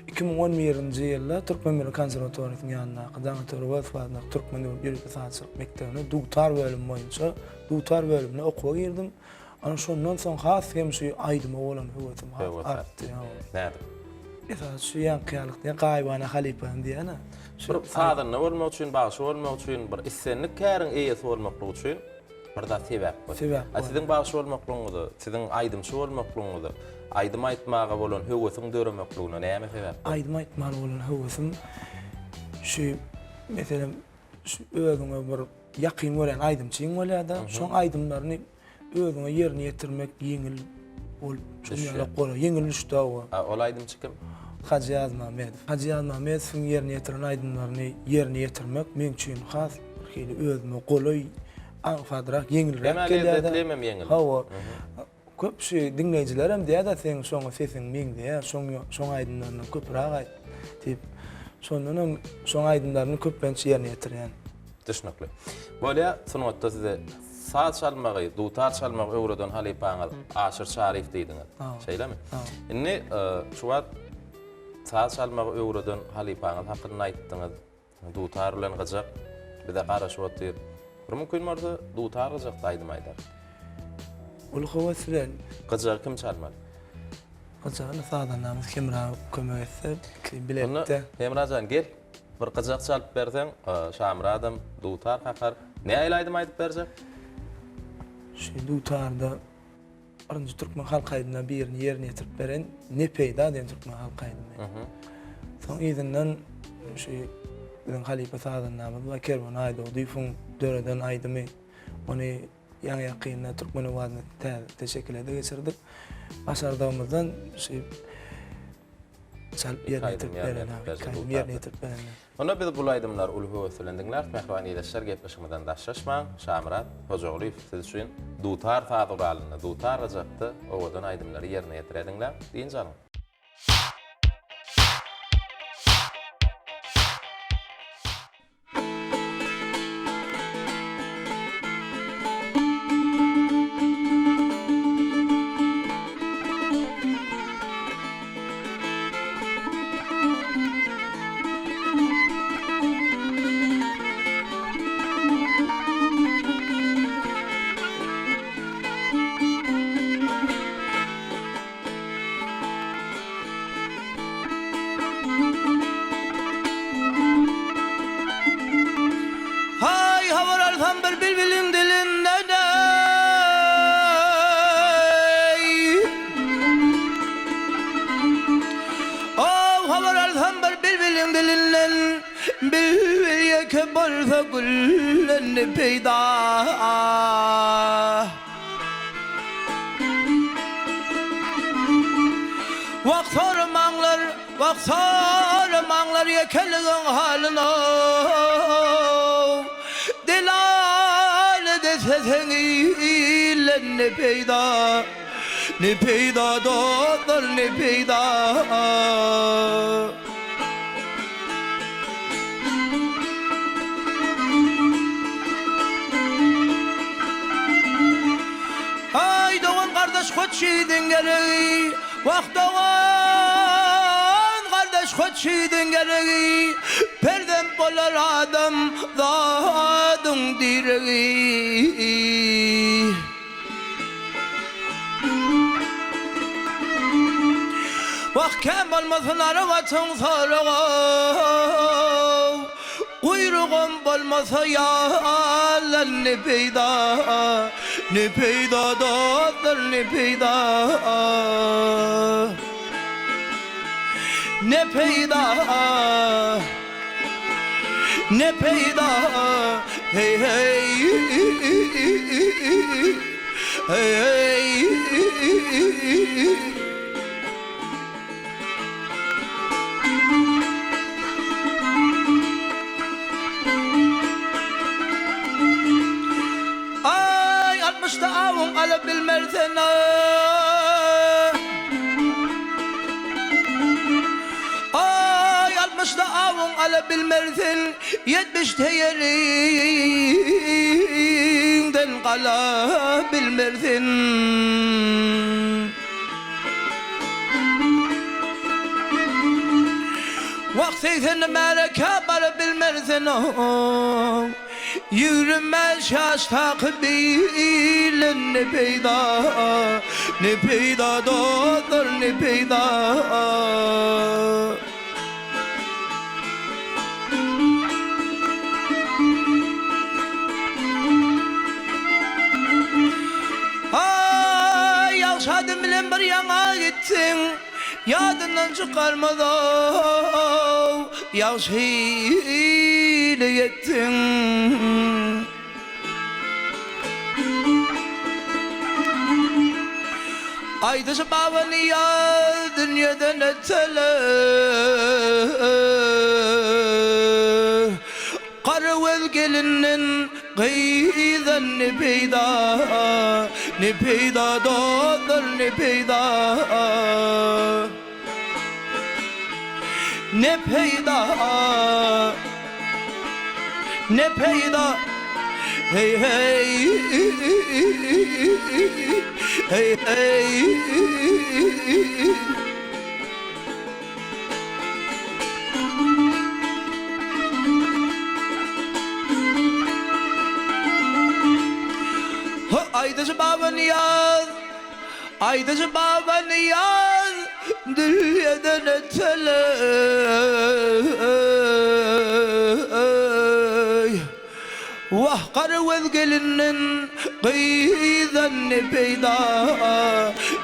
2011-nji ýylda Türkmen milli konserwatoriýasynyň ýanyndaky Daňatar Öwezow adyndaky Türkmen döwlet ýörite sazçylyk mekdebine dutar bölümi boýunça Dutar bölümine okuwa girdim. Ana şondan soň has hem şu aýdyma bolan höwesim has artdy. Nädip? Esasy şu ýaňky ýalyk diýen gaýybana halypam diýýän-ä. Bir sazanda bolmak üçin, bagşy bolmak üçin, bir islendik käriň eýesi bolmaklyk üçin bir zat sebäp bolýar. Sebäp A siziň bagşy bolmaklygyňyza, siziň aýdymçy bolmaklygyňyza, aýdym aýtmaga bolan höwesiň döremekligine näme sebäp boldy? Aýdym aýtmaga bolan höwesim şu meselem şu özüňe bir ýakyn görýän aýdymçyň bolýar-da, şoň aýdymlaryny özüňe ýerine ýetirmek ýeňil bolup, şoň ýaly gola, ýeňil düşdi hawa. A ol aýdymçy kim? Hajy Ýazmämmedow. Hajy Ýazmämmedowyň ýerine ýetiren aýdymlaryny ýerine ýetirmek meň üçin has bir hili özüme golaý, aňsadrak, ýeňilräk gelýär-de. Hem-ä lezzetli, hemem ýeňil. Hawa. Köp şu diňleýjilerem diýýär-de seň şoňa sesiň meňzeýär, şoň şoň aýdymlaryndan köpüräk aýt diýip. Şondanam şoň aýdymlaryny köplenç ýerine ýetirýän. Düşnükli. Bolýa, sungatda size saz çalmagy, dutar çalmagy öwreden halypaňyz Aşyr Çaryýew diýdiňiz. Şeýlemi? Indi şu wagt saz çalmagy öwreden halypaňyz hakynda aýtdyňyz. Dutar bilen gyjak bize garaşyp otyr. Bir mümkin bolsa dutar gyjakda aýdym aýdar. Uly höwes bilen. Gyjagy kim çalmaly? Gyjagyny sazandamyz Hemra kömek etse, ikisi bilelikde. Onda Hemra jan gel, bir gyjak çalyp berseň, Şamyradam dutar kakar. Nähili aýdym aýdyp berjek? Şu dutarda Birinji türkmen halk aýdymlaryň birini ýerine ýetirip beren Ne peýda diýen türkmen halk aýdymy. Soň yzyndan şu biziň halypa sazandamyz bar Kerwen Aýdogdyýewiň döreden aýdymy. Ony ýaňy ýakynda Türkmen owazyna täze şekilde geçirdik. Başardygymyzdan şu çalyp ýerine ýetirip beren, ýerine ýetirip beren. Onda biz bul aýdymlary uly höwes bilen diňläris mähriban ildeşler gepleşigimizden daşlaşmaň Şamyrat Hojagulyýew siz üçin dutar saz guralynda dutar gyjakda owadan aýdymlary ýerine ýetirýär diňläň dynç alyň. bir bilbiliň dilinden eý. Ow habar alsam bir bilbiliň dilinden Bilbil ýeke bolsa gülden ne peýda. Wah soramaňlar, wah soramaňlar ýekeligiň halyny-ow. Delal dese seň ilden ne peýda, ne peýda dostlar, ne peýda. Aý dogan gardaş hoç ýigidiň geregi Wah dogan gardaş hoç ýigidiň geregi Perzent bolar adam zadyň diregi. Wah kän bolmasyn arabaçyň soragy Guýrugam bolmasa ýalan ne peýda Ne peýda dostlar ne peýda Ne peýda Ne peýda hey hey hey hey. Aý altmyşda awuň alyp bilmersen Aý altmyşda awuň alyp bilmersen Ýetmişde ýeriňden gala bilmersen. Wah segsende märekä baryp bilmersen-ow. 25 ýaşdaky bilen ne peýda, ne peýda dostlar, ne peýda. Aý, ýagşy adam bilen bir ýaňa gitseň, Ýadyndan çykarmaz-ow, ýagşy ile ýetseň. Aýdyşy Baba Nyýaz dünýeden öteli, Garagöz gelinden gyzdan ne peýda, Ne peýda dostlar, ne peýda. Ne peýda Ne peýda Heý heý Heý heý. Aýdyjy Baba Nyýaz Aýdyjy Baba Nyýaz dünýeden öteli Wah garagöz gelinden gyzdan ne peýda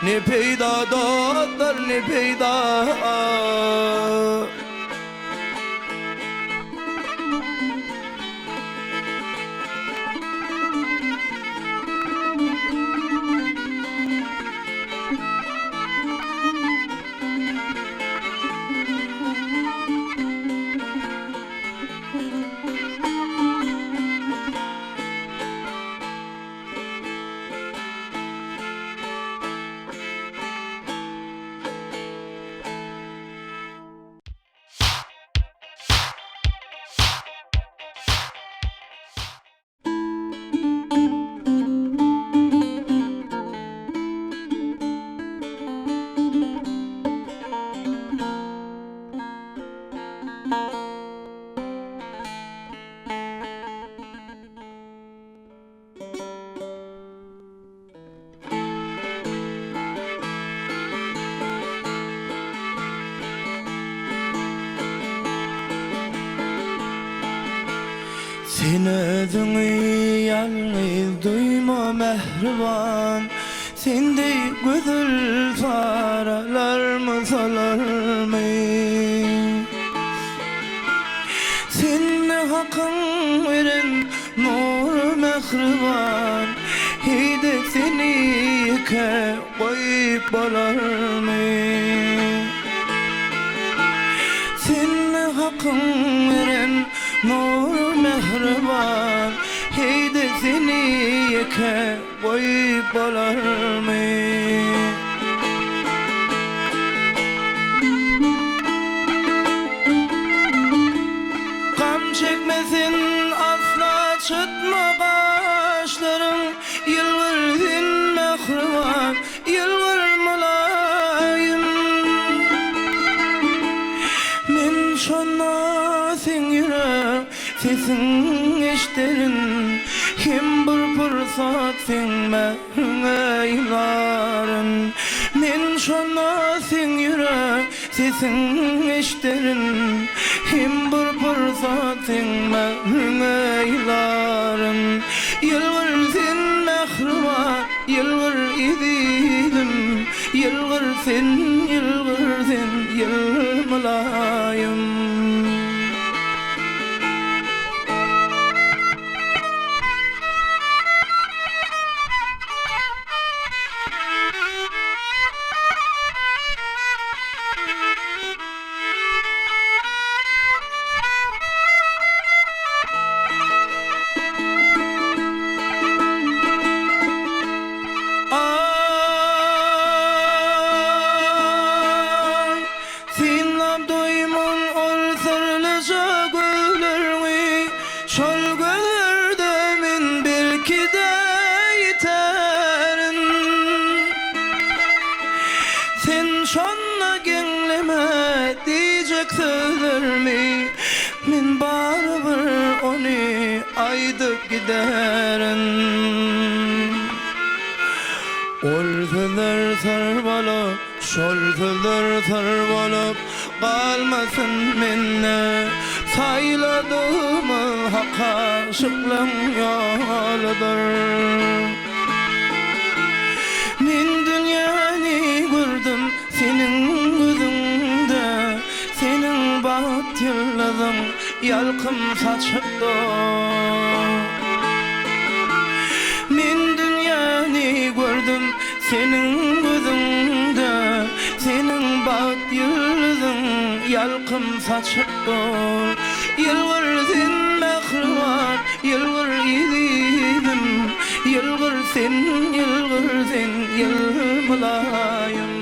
Ne peýda dostlar ne peýda. Sen özüňi ýalňyz duýma mähriban, Sen deý gözel saralarmy, solarmy? Sende Hakyň beren nury mähriban, Heý-de seni ýeke goýup bolarmy? Sende Hakyň beren nury mähriban, Heý-de seni ýeke goýup bolarmy? Gam çekme sen asla çytma gaşlaryň, Ýylgyr sen mähriban, ýylgyr mylaýym. Men şonda seň ýürek sesiň eşderin, Hem bir pursat seň mähriňe ýylaryn. Men şonda seň ýürek sesiň eşderin, Hem bir pursat seň mähriňe ýylaryn. Ýylgyr sen mähriban, ýylgyr ezizim, Ýylgyr sen, ýylgyr sen, ýylgyr mylaýym. Aý, synlap doýman ol syrlyja gözleriňi, Şol gözlerde men belki-de ýiterin. Sen şonda geňleme diýjek sözlerimi, Men barybir ony aýdyp giderin. Ol sözler syr bolup, şol sözler syr bolup galmasyn mende. Saýladygymyz hak aşyklaň ýoludyr. Men dünýäni gördüm seniň gözüňde, Seniň bagt ýyldyzyň ýalkym saçyp dur. Men dünýäni gördüm seniň gözüňde, Seniň bagt ýyldyzyň ýalkym saçyp dur. Ýylgyr sen mähriban, ýylgyr ezizim, Ýylgyr sen, ýylgyr sen, ýylgyr mylaýym.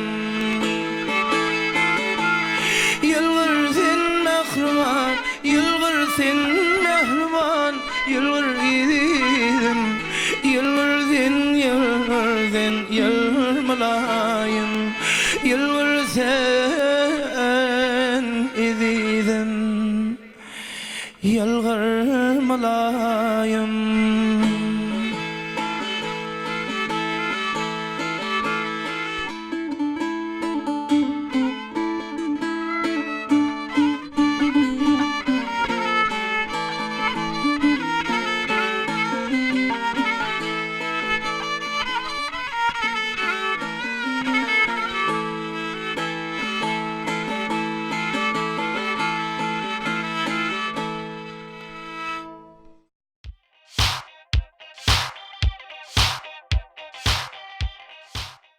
Ýylgyr sen mähriban, ýylgyr sen mähriban, Ýylgyr ezizim, ýylgyr sen, ýylgyr sen, ýylgyr mylaýym. Ýylgyr sen ezizim, ýylgyr mylaýym.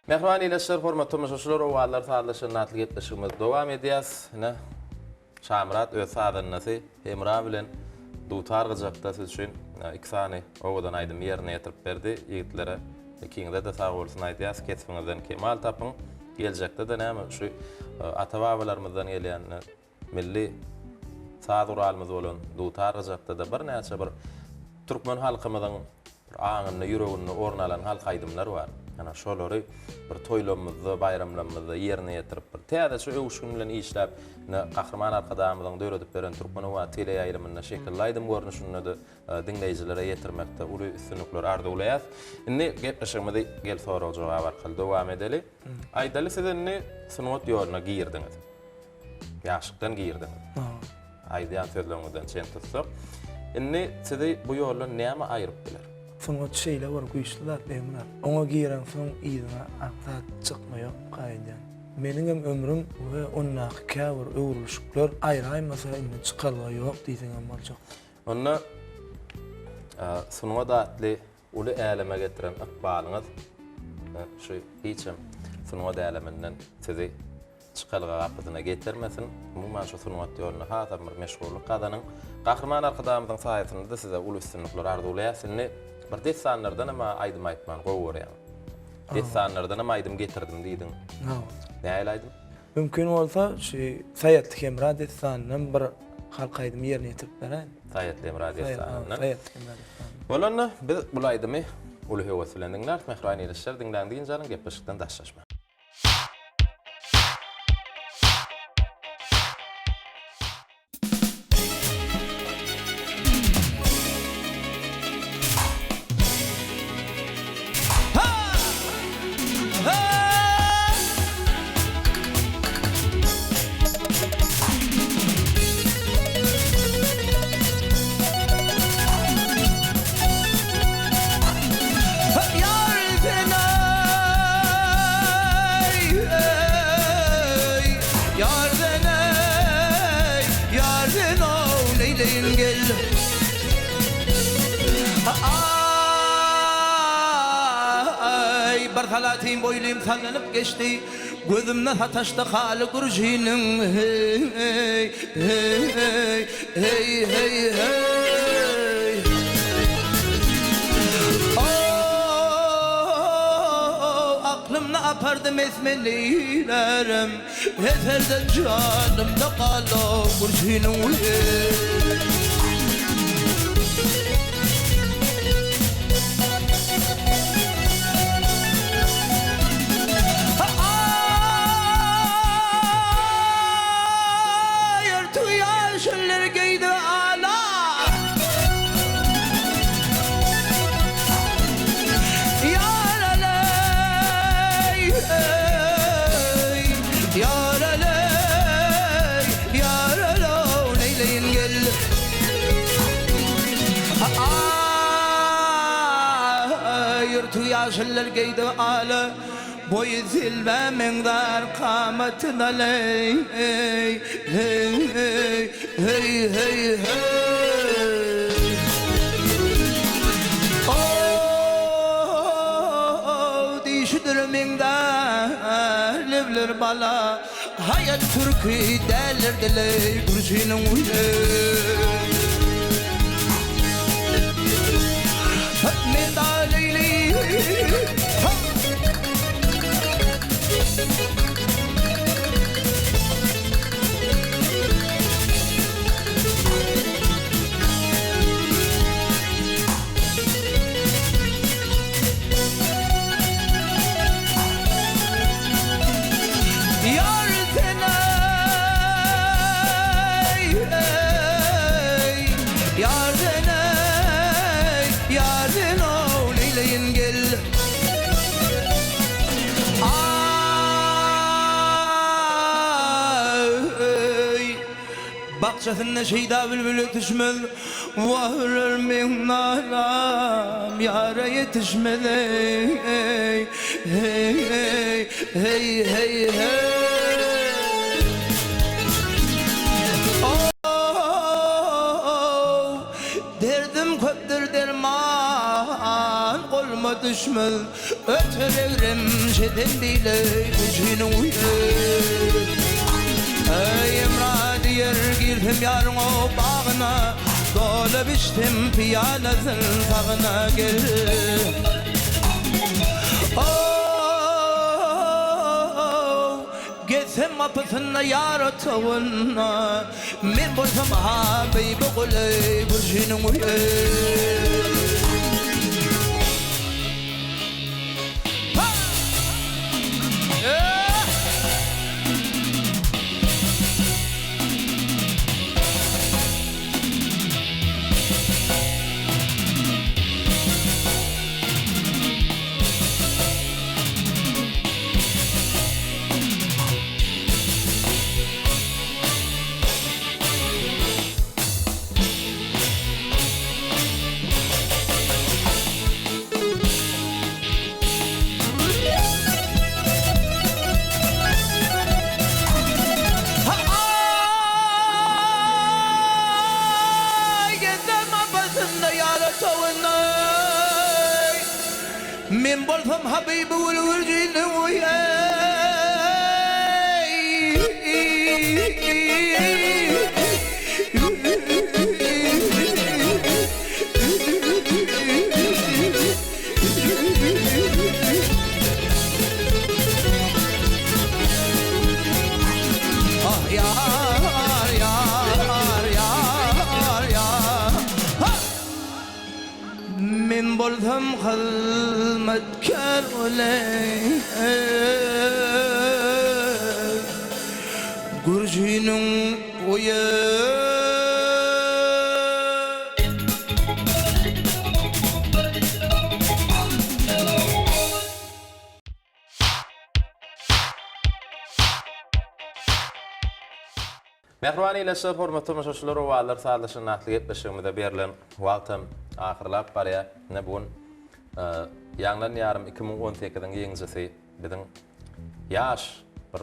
Mähriban ildeşler, hormatly tomaşaçylar, Owazlar sazlaşanda atly gepleşigimizi dowam edýäs. Ine, Şamyrat öz sazandasy Hemra bilen dutar gyjakda siz üçin iki sany owadan aýdymy ýerine ýetirip berdi. Ýigitlere ikiňize-de sag bolsun aýdýas. Kesbiňizden kemal tapyň. Geljekde-de näme şu ata-babalarymyzdan gelýän Milli saz guralymyz bolan dutar gyjakda-da birnäçe bir türkmen halkymyzyň bir aňynda, ýüreginde orun alan halk aýdymlar bar. Ana, şolary bir toýlamyzda, baýramlamyzda ýerine ýetirip, bir täzeçe öwüşgin bilen işläp, ine, Gahryman Arkadagymyzyň döredip beren Türkmenoba teleýaýlymynda şekilli aýdym görnüşinde-de diňleýjilere ýetirmekde uly üstünlikler arzuwlaýas. Indi gepleşigimizi gel sorag-jogap arkaly dowam edeli. Aýdaly, siz indi sungat ýoluna girdiňiz. Ýaşlykdan girdiňiz. Aýdýan sözleriňizden çen tutsak. Indi sizi bu ýoldan näme aýryp biler? Sungat şeýle bir güýçli zat Begmyrat. Oňa gireňsoň yzyňa aňsat çykma ýok gaýdýan. Meniňem ömrüm we ondaky käbir öwrülişikler aýraýmasa indi çykalga ýok diýseňem boljak. Onda sungat atly uly äleme getiren ykbalyňyz şu hiçem sungat äleminden sizi çykalga gapysyna getirmesin. Umuman şu sungat ýolunda hasam bir meşhurlyk gazanyň. Gahryman Arkadagymyzyň saýasynda-da size uly üstünlikler arzuwlaýas. Indi bir dessanlardanam aýdym aýtmany gowy görýäň. Dessanlardanam aýdym getirdim diýdiň. Nähili aýdym? Mümkin bolsa şu Saýatly Hemra dessanyndan bir halk aýdymy ýerine ýetirip beräýin. Saýatly Hemra dessanyndan. Saýatly Hemra dessanyndan. Bolanda biz bul aýdymy uly höwes bilen diňläris. Mähriban ildeşler diňläň dynç alyň gepleşikden daşlaşmaň. Geçdi gözümde sataşdy haly gürjiniň hey hey hey hey hey hey Oh aklymda apardy mesmelilerim Heserden janymda gala gürjiniň hey. Ýaşyllar geýdi ala, Boýy zilbä meňzär kamatyna leý, Heý, heý, heý, heý, heý. O-o-o, dişidir meňzär lebler bala, Haýal türki däldir dileý gürjiniň uýy. Ýar sen eý, eý, ýar sen eý, ýar sen ow, neýleýin gel. Aý, bakjasynda şeýda bilbil ötüşmez, Wah öler meň nalam, ýara ýetişmez eý, eý, heý, eý, heý, heý, heý. Ow, derdim köpdür derman goluma düşmez, Öter egrem şeden beýle güjüniň uýy. Eý, Emra diýer, girsem ýaryň o bagyna, Dolup içsem pyýalasyn sagyna gel. O-o-o, gezsem gapysynda ýar otagynda, Men bolsam habyby guly gürjüniň uýy. Men bolsam Habyby Gülgürjiniň Ah ýar ýar ýar ýar Ha! Men bolsam hyzmatkär oleý Gürjiniň oýy. Mähriban ildeşler, hormatly tomaşaçylar, Owazlar sazlaşanda atly gepleşigimize berlen wagtam ahyrlap barýar. Ine bu gün Ýaňlan ýarym 2018-iň ýeňijisi biziň ýaş bir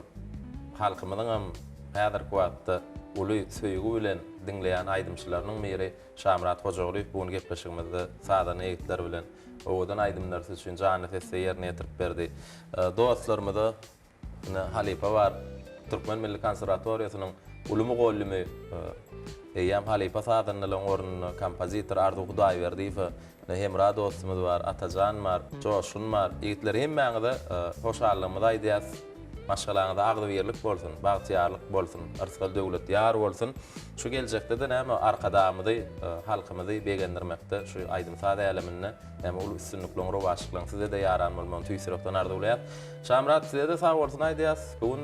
halkymyzyň hem häzirki wagtda uly söýgi bilen diňleýän aýdymçylarynyň biri Şamyrat Hojagulyýew bu gün gepleşigimizde sazanda ýigitler bilen owadan aýdymlary siz üçin janly sesde ýerine ýetirip berdi. Dostlarymyza ine halypa bar. Türkmen milli konserwatoriýasynyň uly mugallymy, eýýäm halypa sazandalaryň ornunda kompozitor Arzuw Hudaýberdiýewe, ine Hemra dostumyz bar, Atajan bar, Joşgun bar. Ýigitler hemmäňize hoşallygymyzy aýdýas. Maşgalaňyzda agzybirlik bolsun, bagtyýarlyk bolsun, yrsgal-döwlet ýar bolsun. Şu geljekde-de näme Arkadagymyzy, halkymyzy begendirmekde şu aýdym-saz äleminde näme uly üstünlikleriň, rowaçlyklaryň size-de ýaran bolmagyny tüýs ýürekden arzuwlaýas. Şamyrat size-de sag bolsun aýdýas. Bu gün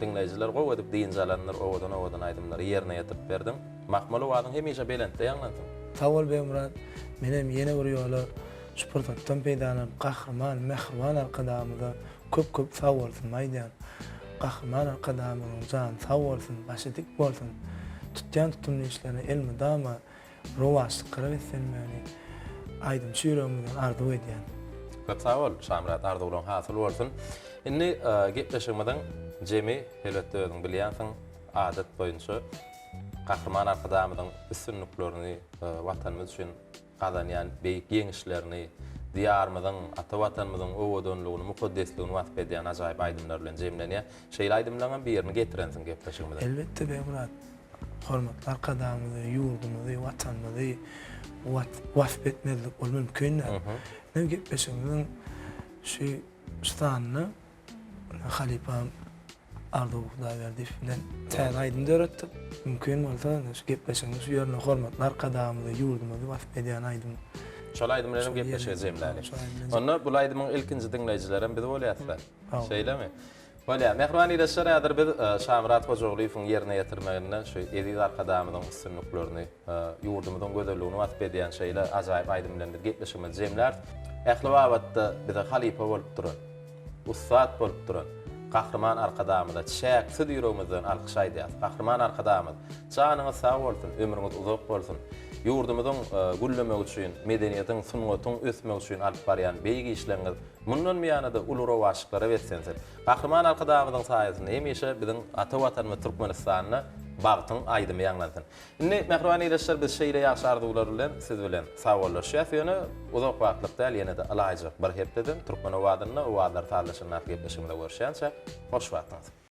diňleýjiler gowy edip dynç alandyr, owadan-owadan aýdymlary ýerine ýetirip berdiň. Mahmal owazyň hemişe belentde ýaňlansyn. Sag bol Begmyrat. Menem ýene bir ýola şu pursatdan peýdalanyp Gahryman, mähriban Arkadagymyza Köp köp sag bolsun aýdýan. Gahryman Arkadagymyzyň jany sag bolsun, başy dik bolsun. Tutýan tutumly işlerine elmydama rowaçlyklara beslenmegini aýdymçy ýüregimizden arzuw edýän. Köp sag bol, Şamyrat, arzuwlaryň hasyl bolsun. Indi gepleşigimiziň jemi, elbetde özüň bilýänsiň, adat boýunça Gahryman Arkadagymyzyň üstünliklerini Watanymyz üçin gazanýan beýik ýeňişlerini, Diýarymyzyň, ata Watanymyzyň owadanlygyny, mukaddesligini wasp edýän ajaýyp aýdymlar bilen jemlenýär. Şeýle aýdymlaryň hem birini getirensiň gepleşigimize. Elbetde, Begmyrat. Hormatly Arkadagymyzy, ýurdumyzy, Watanymyzy wasp etmezlik ol mümkin däl. Ine, gepleşigimiziň şu sanynda Halypam Arzuw Hudaýberdiýew bilen täze aýdym döretdik. Mümkin bolsa, şu gepleşigiň şu ýerinde hormatly Arkadagymyzy, ýurdumyzy wasp edýän aýdym. Şol aýdym bilen hem gepleşigi jemläli. Onda bul aýdymyň ilkinji diňleýjilerem biz bolýasda. Şeýlemi? Bolýar. Mähriban ildeşler, häzir biz Şamyrat Hojagulyýewiň ýerine ýetirmeginde şu eziz Arkadagymyzyň üstünliklerini, ýurdumyzyň gözelligini wasp edýän şeýle ajaýyp aýdym bilen biz gepleşigimizi jemläris. Ähli babatda bize halypa bolup duran, ussat bolup duran Gahryman Arkadagymyza çäksiz ýüregimizden alkyş aýdýarys. Gahryman Arkadagymyz, janyňyz sag bolsun, ömrüňiz uzak bolsun! Ýurdumyzyň güllemegi üçin, medeniýetiň, sungatyň ösmegi üçin alyp barýan beýik işleriňiz mundan buýana-da uly rowaçlyklara beslensin! Gahryman Arkadagymyzyň saýasynda hemişe biziň ata Watanymyz Türkmenistanda bagtyň aýdymy ýaňlansyn! Indi, mähriban ildeşler, biz şeýle ýagşy arzuwlar bilen siz bilen sagbollaşýas. Ýöne uzak wagtlyk däl, ýene-de ylaýjak bir hepdeden Türkmen owazynda Owazlar sazlaşanda atly gepleşigimizde görüşýänçäk, hoş wagtyňyz!